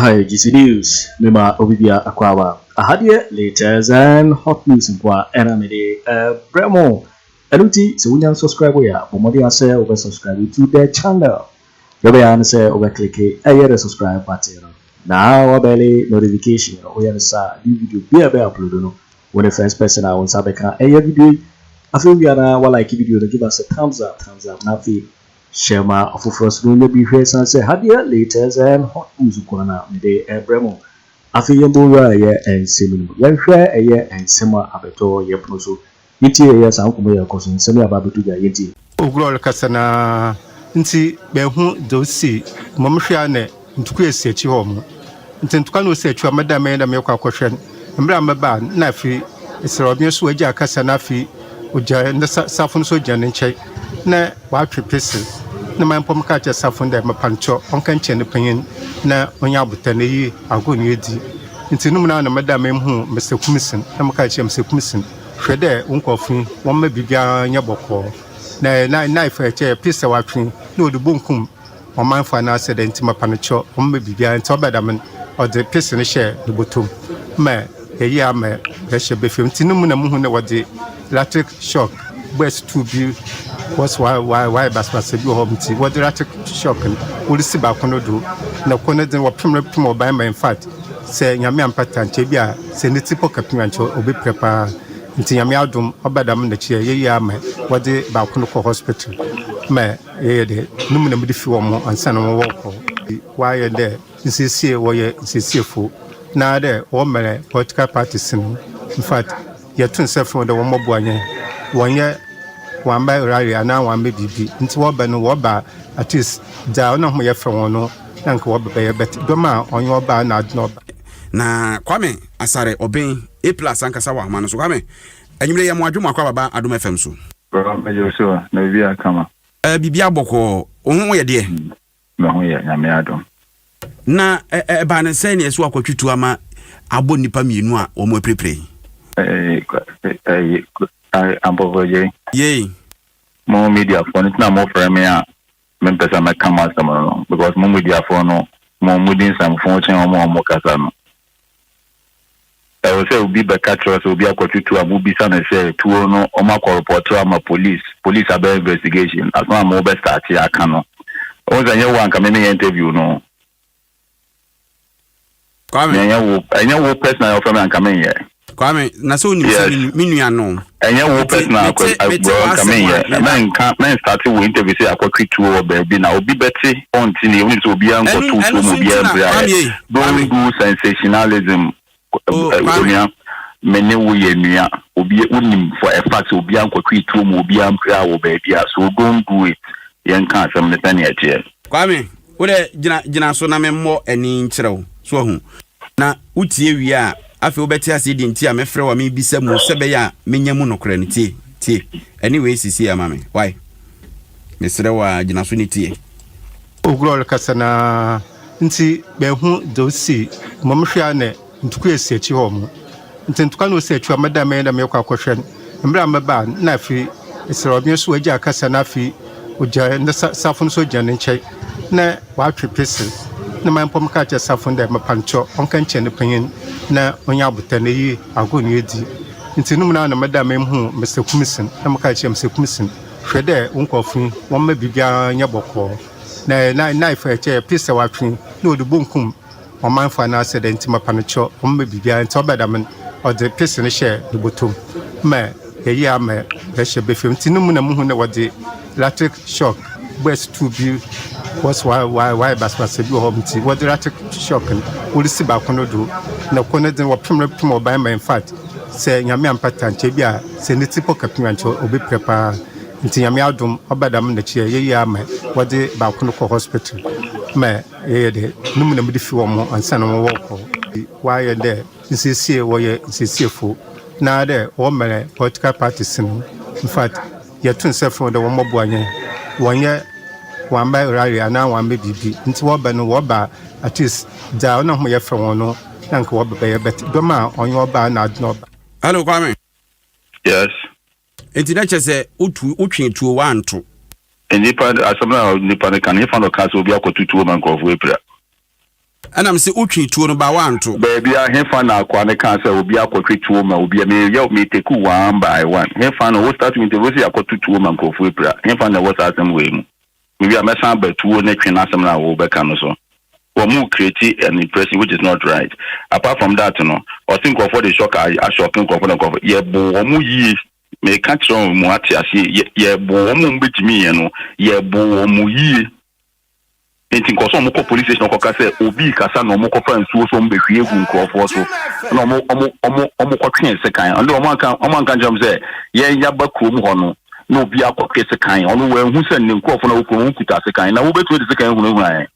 Aha yɛ GC News, mema obi bia akwaaba. Aha deɛ latest and hot news nko a ɛna mede ɛbrɛ mo. Ɛno nti sɛ wonya subscribe yɛ a, bɔ mmɔden asɛ wobɛ subscribe to the channel. Deɛ wobɛyɛ ne sɛ wobɛ click ɛyɛ the subscribe button no. Na wa bell notification no, woyɛ no saa, new video bi a ɛbɛ upload no, wo ne first person a wo nsa bɛka ɛyɛ video yi. Afei wia na wa like video no, give us a thumbs up, thumbs up, na afei hyɛ ma ɔfoforɔ so no nya bi hwɛ san sɛ ha deɛ latest and hot news nko na mede ɛbrɛ mo. Afei yɛn bɔ wura ɛyɛ nsɛm no mu. Yɛnhwɛ ɛyɛ nsɛm a abɛtɔ yɛ pono so. Yɛntie ɛyɛ saa nkɔmmɔ yɛ ɛkɔ so, nsɛm yɛ aba abɛto dwa, yɛntie. Owura ɔrekasa naa nti bɛhu dza osi mmom hwɛ a na ntokwa esi akyi hɔ mo nti ntokwa na osi akyi hɔ mɛda mɛyɛ dɛ mɛkɔ akɔhwɛ no mmerɛ a mɛba na afei ɛsrɛ so wagya akasa na afei ogya ne safo no so gyina ne nkyɛn na watwe pistol na ma mpɔm ka kyerɛ safo no dɛ mepankyɛ ɔnka nkyɛn ne panyin na ɔnyɛ abotɛ na yi agorɔ ne edi nti no mu na na mɛda mɛhu Mr Kumsin na meka kyerɛ Mr Kumsin hwɛ dɛ wo nkurɔfo yi wɔmma biribiara nyɛ bɔkɔɔ na na knife ɛkyɛ pistol watwe na ɔde bonkum ɔmanfo anaasɛ dɛ nti mapa no kyɛ ɔmma biribiara nti ɔbɛda me ɔde pistol no hyɛ ne bɔtɔm ma yɛyi ama yɛhyɛ bɛfam nti no mu na muhu na wɔde electric shock boys two bi wɔsɛ wayɛ basabasa bi wɔ hɔ nti wɔde electric shock no wɔresi baako no do na kɔ no de wɔpem no pem ɔban ma. In fact, sɛ Nyame ampata nkyɛ bi a sɛ ne ti pɔ kapem ankyɛ ɔbɛpira paa nti Nyame adom ɔba dam n'akyi a yɛyi ama wɔde baako no kɔ hospital ma yɛyɛ dɛ no mu na mede fi wɔn ansa na wɔwɔ kɔ wɔayɛ dɛ nsiesie wɔyɛ nsiesiefo na dɛ wɔmmerɛ political parties no. In fact, yɛto nsa frɛ dɛ wɔmmɔboa yɛn wɔnyɛ wɔamba rally anaa wɔamba biribi nti wɔba no wɔba at least dza ɔno ho yɛfrɛ wɔn no na nka wɔba bɛyɛ bɛt dɔm a ɔnyɛ ɔbaa na ade na ɔba. Na Kwame Asare Ɔbɛn A Plus ankasa wɔ ahoma no so. Kwame, anwummerɛ yɛ mo adwo akɔ ababa Adom FM so. Bro, mɛgye so na biribi akama. Biribi abɔkɔɔ, wo ho yɛ deɛ? Me ho yɛ, Nyame adom. Na ɛbaa ne sɛ neɛ so akɔtwe tu ama abɔ nnipa mmienu a wɔn apirapira yi? Ampɔfɔgye. Yei. Mo mediafoɔ no ntina mofrɛ me a mempɛ sɛ mɛka mo asɛm no because mo mediafoɔ no mo mudi nsɛmfo kyɛn ɔmo a ɔmo kasa no. Ɛwɔ sɛ obi bɛka kyerɛ sɛ obi akɔtwe a mobisa no sɛ tuo no ɔmo akɔ report ama police, police abɛ investigation asɛm a mo bɛ start aka no. Ɔmo sɛ ɛnyɛ wo anka me meyɛ interview no. Kwame. Ɛnyɛ wo, ɛnyɛ wo personal ɔfrɛ me anka menyɛ. Kwame, na sɛ wonim sɛ me nua no. Ɛnyɛ wo personal bro nka menyɛ. Mɛnka mɛn start wo interview sɛ akɔtwe tuo wɔ baabi na obi bɛte ɔnte ne wonim sɛ obiara nkɔto tuo mu, obiara mbere ayɛ. Don't do sensationalism. Onua, me ne wo yɛ nua. Obi wonim for a fact sɛ obiara nkɔtwe tuo mu, obiara mpere wɔ baabi a, so don't do it. Yɛnka asɛm no sɛnea ɛteɛ. Kwame, wode gyina gyina so na memmɔ ani nkyerɛ wo so ahu na wotie wie a, afei wobɛte aseɛ deɛ nti a mɛfrɛ wo a mebisa mu sɛ bɛyɛ a menya mu nokorɛ no. Tie, tie ɛne wei sisi ama me wae, mesrɛ wo a gyina so ne tie. Owura ɔrekasa naa nti bɛhu dza osi mmom hwɛ a na ntokwa esi akyi hɔ mo nti ntokwa na osi akyi hɔ mɛda mɛyɛ dɛ mɛkɔ akɔhwɛ no mmerɛ a mɛba na afei ɛsrɛ ɔbea so wagya akasa na afei ogya ne safo no so gyina ne nkyɛn na watwe pistol na ma mpɔm ka kyerɛ safo no dɛ mepankyɛ ɔnka nkyɛn ne panyin na ɔnyɛ abotɛ na yi agorɔ ne edi nti no mu na na mɛda mɛhu Mr Kumsin na meka kyerɛ Mr Kumsin hwɛ dɛ wo nkurɔfo yi wɔmma biribiara nyɛ bɔkɔɔ na na knife ɛkyɛ pistol watwe na ɔde bonkum ɔmanfo anaasɛ dɛ nti mapa no kyɛ ɔmma biribiara nti ɔbɛda me ɔde pistol no hyɛ ne bɔtɔm ma yɛyi ama yɛhyɛ bɛfam nti no mu na muhu na wɔde electric shock boys two bi wɔsɛ wayɛ basabasa bi wɔ hɔ nti wɔde electric shock no wɔresi baako no do na kɔ no de wɔpem no pem ɔban ma. In fact, sɛ Nyame ampata nkyɛ bi a sɛ ne ti pɔ kapem ankyɛ ɔbɛpira paa nti Nyame adom ɔba dam n'akyi a yɛyi ama wɔde baako no kɔ hospital ma yɛyɛ dɛ no mu na mede fi wɔn ansa na wɔwɔ kɔ wɔayɛ dɛ nsiesie wɔyɛ nsiesiefo na dɛ wɔmmerɛ political parties no. In fact, yɛto nsa frɛ dɛ wɔmmɔboa yɛn wɔnyɛ wɔamba rally anaa wɔamba biribi nti wɔba no wɔba at least dza ɔno ho yɛfrɛ wɔn no na nka wɔba bɛyɛ bɛt dɔm a ɔnyɛ ɔbaa na ade na ɔba. Hello, Kwame. Yes. Nti na kyerɛ sɛ wotu wotwe tuo wanto? Nipa asɛm na nipa no ka no nipa no ka sɛ obi akɔto tuo ma nkurɔfoɔ apira. Ɛna mese wotwe tuo no ba woanto. Baabi a hefa na akoa no kaa sɛ obi akɔtwe tuo ma obi a meyɛ me take one by one hefa na wo start me interview sɛ yɛakɔto tuo ma nkurɔfoɔ apira hefa na ɛwɔ saa asɛm wei mu mewie a mɛsan aba tuo ne twe n'asɛm no a wobɛka no so wɔn mu create an impression which is not right. Apart from that no, ɔse nkurɔfoɔ de shock ashock nkurɔfoɔ na nkurɔfoɔ yɛbo wɔn yie. Meka kyerɛ wɔn mu ate aseɛ, yɛbo wɔn mu bɛtumi yɛ no, yɛbo wɔn mu yie. Nti nkɔsɔ ɔmo kɔ police station ɔkɔka sɛ obi kasa na ɔmo kɔfa nsuo so, ɔmo bɛhwie egu nkurɔfoɔ so na ɔmo kɔtwe sekan. Ɔno ɔmo anka nkyerɛ mo sɛ yɛn yaba kurom hɔ no na obi akɔtwe sekan. Ɔno wɔnhu sɛ ne nkurɔfoɔ na wɔ kurom kuta sekan na wobɛtumi de sekan hunahuna yɛn.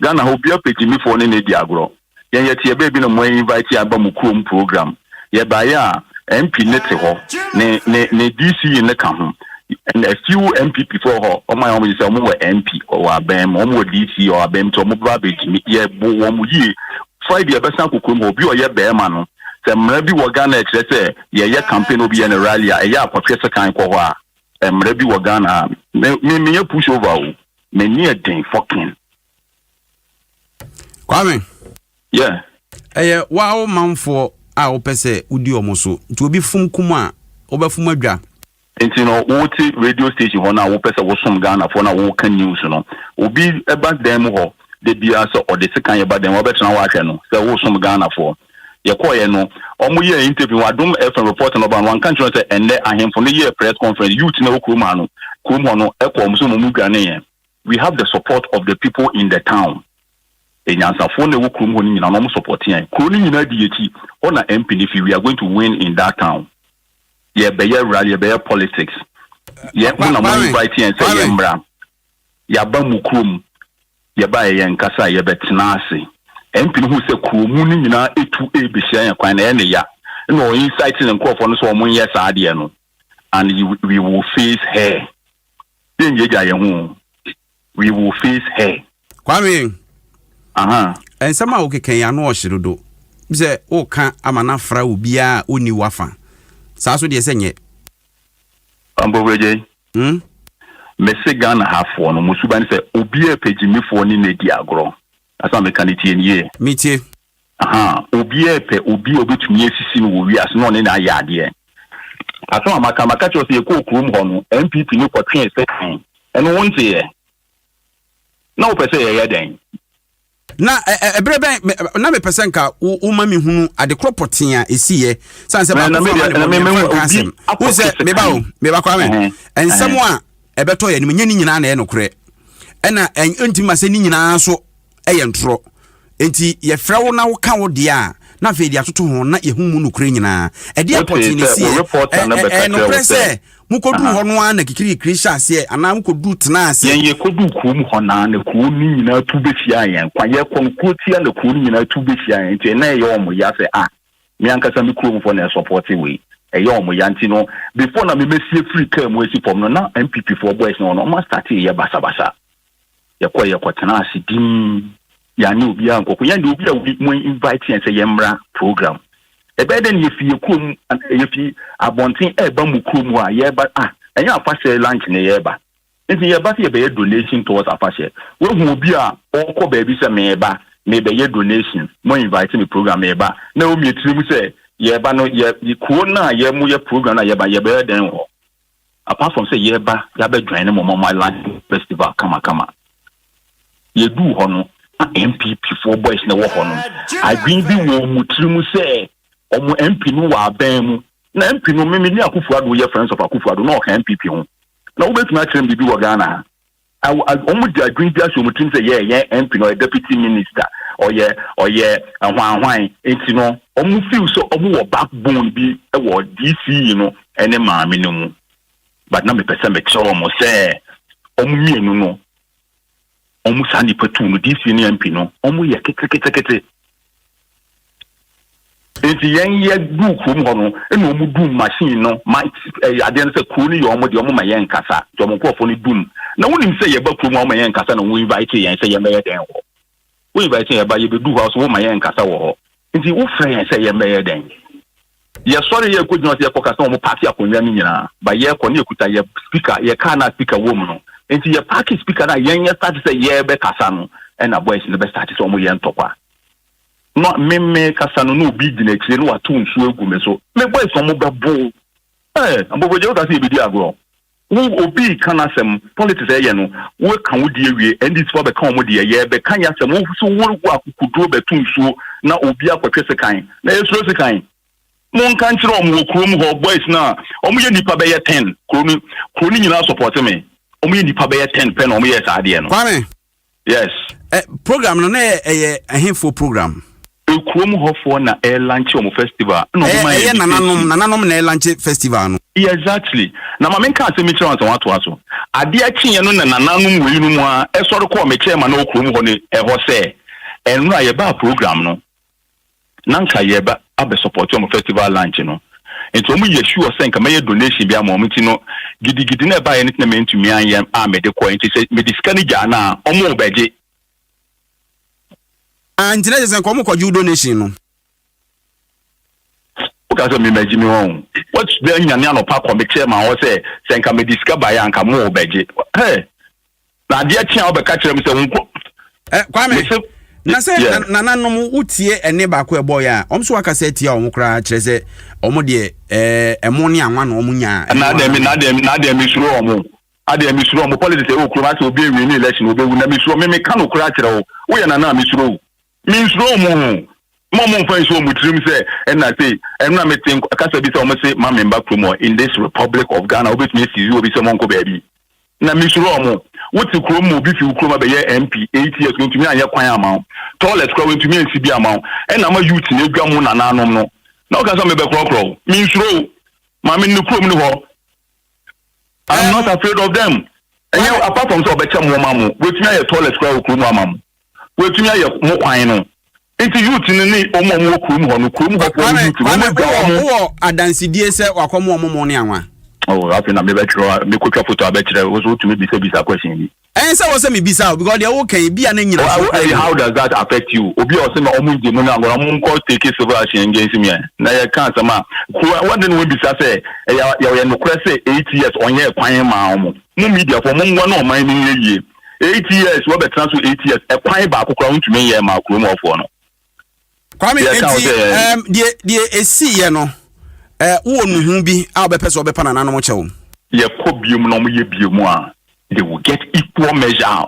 Ghana hɔ obi apɛgyimifoɔ ne ne di agorɔ. Yɛn yɛ te baabi na mo invite aba mo kurom program. Yɛbaeɛ a, MP ne te hɔ, ne DCE ne ka ho and a few NPP foɔ hɔ. Ɔmo ayɛ ɔmo sɛ ɔmo wɔ MP ɔwɔ abɛn mu, ɔmo wɔ DC ɔwɔ abɛn mu, nti ɔmo ba abɛgyimi. Yɛbo wɔn yie. Friday yɛbɛsan kɔ kurom hɔ. Obi a ɔyɛ bɛrima no sɛ mmara bi wɔ Ghana ɛkyerɛ sɛ yɛyɛ campaign, obi yɛ no rally a ɛyɛ akɔtwe sekan kɔ hɔ a, mmara bi wɔ Ghana a me menyɛ push over o, m'ani yɛ den fucking. Kwame. Yeah. Ɛyɛ waa wo manfoɔ a wopɛ sɛ wodi ɔmo so, nti obi fom kum a wobɛfom adwa. Nti no wote radio station hɔ no a wopɛ sɛ wosom Ghanafoɔ no a woka news no, obi ɛba dan mu hɔ de biara sɛ ɔde sekan yɛba dan mu, wɔbɛtena hɔ ahwɛ no sɛ wosom Ghanafoɔ. Yɛkɔɔyɛ no, ɔmo yɛ interview wɔ Adom FM. Report no ɔba no, wanka nkyerɛ sɛ ɛnnɛ ahemfo no yɛɛ press conference, youth na ɛwɔ kurom ha no, kurom hɔ no ɛkɔ ɔmo so mo mu dwane yɛn. We have the support of the people in the town. Enyansafoɔ na ɛwɔ kurom hɔ no nyinaa na ɔmo support yɛn. Kuro no nyinaa di akyi hɔ na MP ne fi. We are going to win in that town. Yɛbɛyɛ rally, yɛbɛyɛ politics. Yɛ mo na mo invite yɛn sɛ yɛn mbra. Yɛaba mu kurom, yɛba yɛ yɛn nkasa, yɛbɛtena ase. MP no hu sɛ kuromu no nyinaa etu ebehyia yɛn kwan na ɛyɛ ne ya ɛna ɔyɛ incite ne nkurɔfoɔ no sɛ ɔmo nyɛ saa adeɛ no and you, we will face her. Yɛn gyagya yɛn ho, we will face her. Kwame. Aha. Nsɛm a wokeka yi ano ɔhye dodo sɛ woka ama no afra obiaa a ɔnni wafa saa so deɛ sɛ nyɛ. Ampɔfrɛgye. Mese Ghana hafoɔ no mo suba ne sɛ obiaa pɛ gyimifoɔ ne ne di agorɔ. Asa meka ne tie ne yie. Metie. Aha, obiaa pɛ obi a obɛtumi asisi no wɔ wiase na ɔne ne ayɛ adeɛ. Asɛm a maka kyerɛ sɛ yɛkɔɔ kurom hɔ no, NPP ne kɔtwee sekan. Ɛno wo nteɛ na wopɛ sɛ yɛyɛ dɛn? Na ɛberɛ bɛn na mepɛ sɛ nka woma me hunu ade korɔ pɔtee a ɛsiiɛ sane sɛ baakofo ama ne bɔ mfa nka asɛm wo sɛ meba o, meba Kwame. Nsɛm a ɛbɛtɔ yɛ anim nyɛ ne nyinaa na ɛyɛ nokorɛ, ɛna ɛntumi ma sɛ ne nyinaa so ɛyɛ ntorɔ. Nti yɛfrɛ wo na woka wo deɛ a, na afei de atoto ho na yɛhu mu nokorɛ nyinaa. Ɛdeɛ pɔtee ne siɛ, ɛyɛ nokorɛ sɛ mokɔduru hɔ no ara na kikirikiri hyɛ aseɛ anaa mokɔduru tena ase? Yɛn yɛkɔduru kurom hɔ naa na kuro no nyinaa tu bɛhyia yɛn kwa. Yɛkɔ no kuro tia na kuro no nyinaa tu bɛhyia yɛn, nti ɛna ɛyɛ ɔmo ya sɛ ah, me ankasa me kuromfoɔ na ɛsupport wei. Ɛyɛ ɔmo ya. Nti no before na memɛsie firi kaa mu asi fam no, na NPP foɔ boys no ɔno ɔmo astart yɛ basabasa. Yɛkɔ tena ase dim, yɛane obiara nkɔkɔ. Yɛn de obi a mo invite yɛn sɛ yɛmmra program, ɛbɛyɛ dɛ ne yɛfi yɛ kurom, yɛfi abɔnten ɛɛba mu kurom hɔ a yɛreba ah, ɛnyɛ afahyɛ lunch ne yɛreba. Nti yɛba sɛ yɛbɛyɛ donation towards afahyɛ. Wohu obi a ɔrekɔ baabi sɛ meeba mebɛyɛ donation, mo invite me program meeba, na ɛwɔ mi etiri mu sɛ yɛba no yɛ kuro no a yɛ mo yɛ program no a yɛba yɛbɛyɛ dɛn wɔ hɔ, apart from sɛ yɛba yɛabɛ join ne mo mo lunch festival kamakama. Yɛduu hɔ no na NPP foɔ boys na ɛwɔ hɔ no, adwene bi wɔ mu tiri mu sɛ ɔmo MP no wɔ abɛn mu na MP no mímí ne Akufo Addo yɛ friends of Akufo Addo na ɔka NPP ho na wobɛtumi akyerɛ m biribi wɔ Ghana ha. Ɔmo de adwene bi ahyɛ ɔmo tirim sɛ yɛ yɛn MP no ɔyɛ deputy minister, ɔyɛ hwanhwan, nti no ɔmo feel sɛ ɔmo wɔ backbone bi wɔ DCE no ɛne maame no mu. But na mepɛ sɛ mekyerɛ ɔmo sɛ ɔmo mmienu no, ɔmo saa nipa tu no, DC ne MP no, ɔmo yɛ ketekete. Nti yɛn yɛ du kurom hɔ no ɛna ɔmo dum machine no ma ɛyɛ adeɛ no sɛ kuro no yɛ ɔmo deɛ, ɔmo ma yɛn nkasa. Nti ɔmo nkurɔfoɔ no dum na wonim sɛ yɛba kurom a ɔmo ma yɛn nkasa na wɔn invite yɛn sɛ yɛn bɛyɛ dɛn wɔ wo invite yɛn ba yɛbɛdu hɔ so wo ma yɛn nkasa wɔ hɔ. Nti wofrɛ yɛn sɛ yɛn bɛyɛ dɛn? Yɛsɔre yɛ kɔ gyina sɛ yɛkɔ kasa, wɔn pack akonnwa no nyinaa ba. Yɛkɔ ne yɛkuta yɛ speaker, yɛ car na speaker wɔ mu no. Nti yɛ pack speaker na yɛn yɛ start sɛ yɛbɛ kasa no, ɛna boys no bɛ start sɛ wɔn yɛ ntɔkwa. Na me mekasa no na obi gyina akyire na wato nsuo agu me so. Me boys wɔn bɛbo. Ɛɛ Abofogye woka sɛ yɛbɛdi agorɔ. Wo obi reka n'asɛm politics ɛyɛ no woka wo deɛ wie NDC foɔ abɛka wɔn deɛ yɛbɛka yɛ asɛm wo so wo wo akokoduro bɛto nsuo na obi akɔtwe sekan na yɛsuro sekan. Monka nkyerɛ wɔn wɔ kurom hɔ boys no a wɔn yɛ nipa bɛyɛ ten kuro no kuro no nyinaa support me wɔn yɛ nipa bɛyɛ ten pɛ na wɔn yɛ saa adeɛ no. Kwame. Yes. Ɛ program no na ɛyɛ ɛhefoɔ program? Ekurom hɔfoɔ na ɛɛlanche wɔn festival ɛna wɔn ma yɛ Ɛyɛ nananom nananom na ɛɛlanche festival no. Yeah, exactly. Na ma menka asɛm yi kyerɛ wo ansa woatoa so. Adeɛ kyeeɛ no na nananom wei nom ara ɛsɔre kɔɔ me chairman a ɔwɔ kurom hɔ no hɔ sɛ ɛnora yɛbaa program no na nka yɛreba abɛ support wɔn festival lunch no nti wɔn yɛ sure sɛ nka mɛyɛ donation bi ama wɔn nti no gidigidi na ɛbaeɛ no nti na mantumi anyɛ a mede kɔɛ nti sɛ mede sika no gyaa no a wɔn rebɛgye. Ah nti na kyerɛ sɛ nka wɔn kɔgye wo donation no. Woka sɛ memagye me wɔn what bɛ nyane anɔpa kɔ me chairman hɔ sɛ sɛ nka mede sika baeɛ a nka mo rebɛgye hey. Na adeɛ kye a wobɛka kyerɛ me sɛ wo nko. Eh, Kwame, na sɛ yeah. nananom wotie ɛne baako ɛbɔɔyɛ a, wɔn nso wakasa atia wɔn koraa kyerɛ sɛ wɔn deɛ ɛɛ ɛmo ne anwa na wɔn nyaa. Na adeɛ mi na adeɛ na adeɛ mi suro wɔn adeɛ mi suro wɔn politics ɛwɔ kurom asɛ obi ewie ne election obewu na mi suro mi mi ka no koraa kyerɛ wo woyɛ nana a mi suro wo mi nsuro wɔn o mo mo nfa nhyɛ wɔn tirim sɛ ɛna sei ɛno na mete kasa bi sɛ wɔn se ma me mba kurom hɔ in this republic of Ghana wobɛtumi asizi obi sɛ wɔn nkɔ baabi. Na me suro ɔmo. Wo te kurom ma obi fi wo kurom abɛyɛ MP 8 years wantumi anyɛ kwan ama wo. Toilet koraa wantumi ansi bi ama wo. Ɛna ama youth no adwa mo nananom no. Na woka sɛ mebɛkorɔkorɔ wo. Me nsuro wo. Maame no ne kurom ne hɔ. I'm not afraid of them. Ɛnyɛ apart from sɛ ɔbɛkyɛ mo ma mo. Watumi ayɛ toilet koraa wɔ kurom ama mo. Watumi ayɛ mo kwan no. Nti youth no ne ɔmo a ɔmo wɔ kurom hɔ no, kurom hɔfoɔ no youth no, ɔmo adwa ɔmo. Wowɔ adansedie sɛ wakɔmo ɔmo mo ne anwa? Oh, afei na mebɛtwerɛ, mekɔtwa foto abɛkyerɛ wo so wotumi bisabisa question bi. Ɛn sɛ wɔ sɛ mebisa o, because deɛ woka yi bia ne nyina so. Oh, how does that affect you? Obi a ɔse ma ɔmo ngye mu no angora ɔmo nkɔ take civil action against me ɛ. Na yɛka asɛm a, kuro wɔde ne wɔbisa sɛ ɛyɛ yɛ nokorɛ sɛ 8 years ɔnyɛɛ kwan maa ɔmo. Mo media foɔ mommoa na ɔman no nyɛ yie. 8 years wɔbɛtena so 8 years ɛkwan baako koraa wontumi nyɛ ma kurom hɔfoɔ no. Kwame, enti deɛ ɛsiiɛ no, wowɔ nuhu bi a wobɛpɛ sɛ wobɛpa nananom kyɛw? Yɛkɔ biom na ɔmoyɛ biom a, they will get equal measure.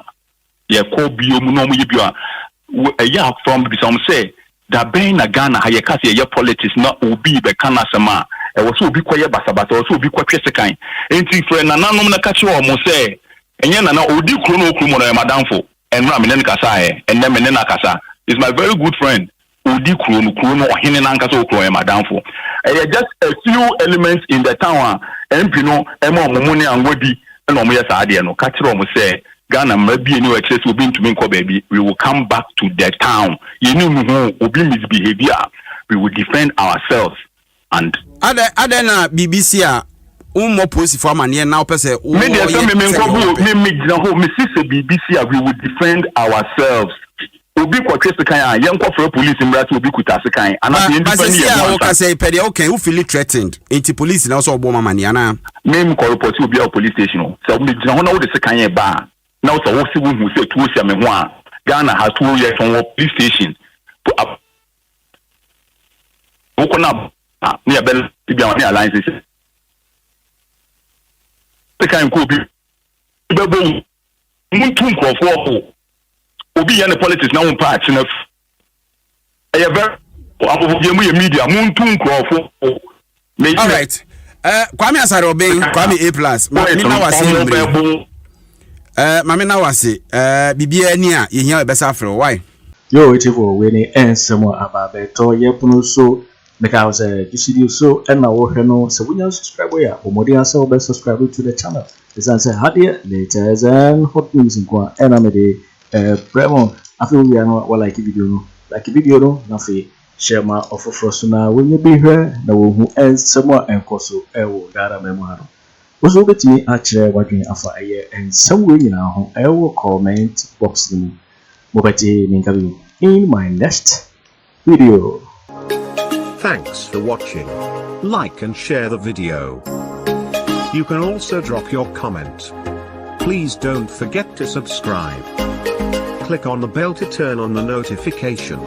Yɛkɔ biom na ɔmoyɛ biom a, ɛyɛ a from bisa wɔn sɛ dabɛn na Ghana ha yɛka sɛ yɛyɛ politics na obi bɛka n'asɛm a ɛwɔ sɛ obi kɔyɛ basabasa, ɛwɔ sɛ obi kɔtwe sekan? Nti frɛ nananom na ka kyerɛ wɔn sɛ ɛnyɛ nana odi kuro na okuro mu no ɔyɛ madamfo. Ɛnora me ne no kasa ɛ, ɛnɛ me ne no akasa, is my very good friend. Odi kuro no, kuro no ɔhene n'ankasa okuro, ɔyɛ madamfo. Ɛyɛ just a few elements in the town a MP no ɛma ɔmo mo ne anwa di ɛna ɔmo yɛ saa adeɛ no. Ka kyerɛ ɔmo sɛ Ghana mmara bi eni hɔ ɛkyerɛ sɛ obi ntumi nkɔ baabi. We will come back to the town. Yɛni nu ho obi misbehave a, we will defend ourselves and. Adɛn na biribi si a wommɔ polisifoɔ amanneɛ na wopɛ sɛ Me deɛ sɛ woyɛ me me sɛdeɛ nkɔbo wopɛ? Me me gyina hɔ me si sɛ biribi si a, we will defend ourselves. Obi kɔtwe sekan a, yɛnkɔfrɛ police mmra sɛ obi kuta sekan anaasɛ yɛn Ba defend sɛsi yɛn a ho woka ansa. sɛ pɛ deɛ woka yi, wo feel threatened nti police na wo sɛ wɔbɔ ma amanneɛ anaa? Me nkɔ report obi a wɔ police station o. Sɛ me gyina hɔ na wode sekan yɛ ba a, na sɛ wo se wohu sɛ tuo hyɛ me ho a, Ghana ha tuo yɛtɔn wɔ police station. Wokɔ na ne yɛbɛ bi a ne alliance sɛ sekan nkɔ obi bɛbɔ wo muntu nkurɔfoɔ ho. Obi yɛ ne politics na wo mpa akyena ɛyɛ very abɔfo mu yɛ media muntu nkurɔfoɔ. All right. Kwame Asare Obeng, Kwame A plus. Ma me na wase numere. Ma me na wase. Bibia ni a yehia ebesa afrɛ wo. Why? Yo, etiefo, wei ne nsɛm a aba abɛtɔ yɛ pono so. Meka wo sɛ GCD so ɛna wɔhwɛ no. Sɛ wonya subscribe yɛ a, bɔ mmɔden sɛ wobɛ subscribe to the channel. Ɛsiane sɛ ha deɛ latest and hot news nko a ɛna mede ɛbrɛ mo. Afei wowia no wa like video no, like video no, na afei hyɛ ma ɔfoforɔ so na wɔnyɛ bi hwɛ na wɔhu nsɛm a ɛnkɔ so ɛwɔ Ghana man mu ha no. Wo nso wobɛtumi akyerɛ w'adwene afa ɛyɛ nsɛm wei nyinaa ho ɛwɔ comment box no mu. Mobɛte menka bi in my next video. Thanks for watching. Like and share the video. You can also drop your comment. Please don't forget to subscribe. Click on the bell to turn on the notification.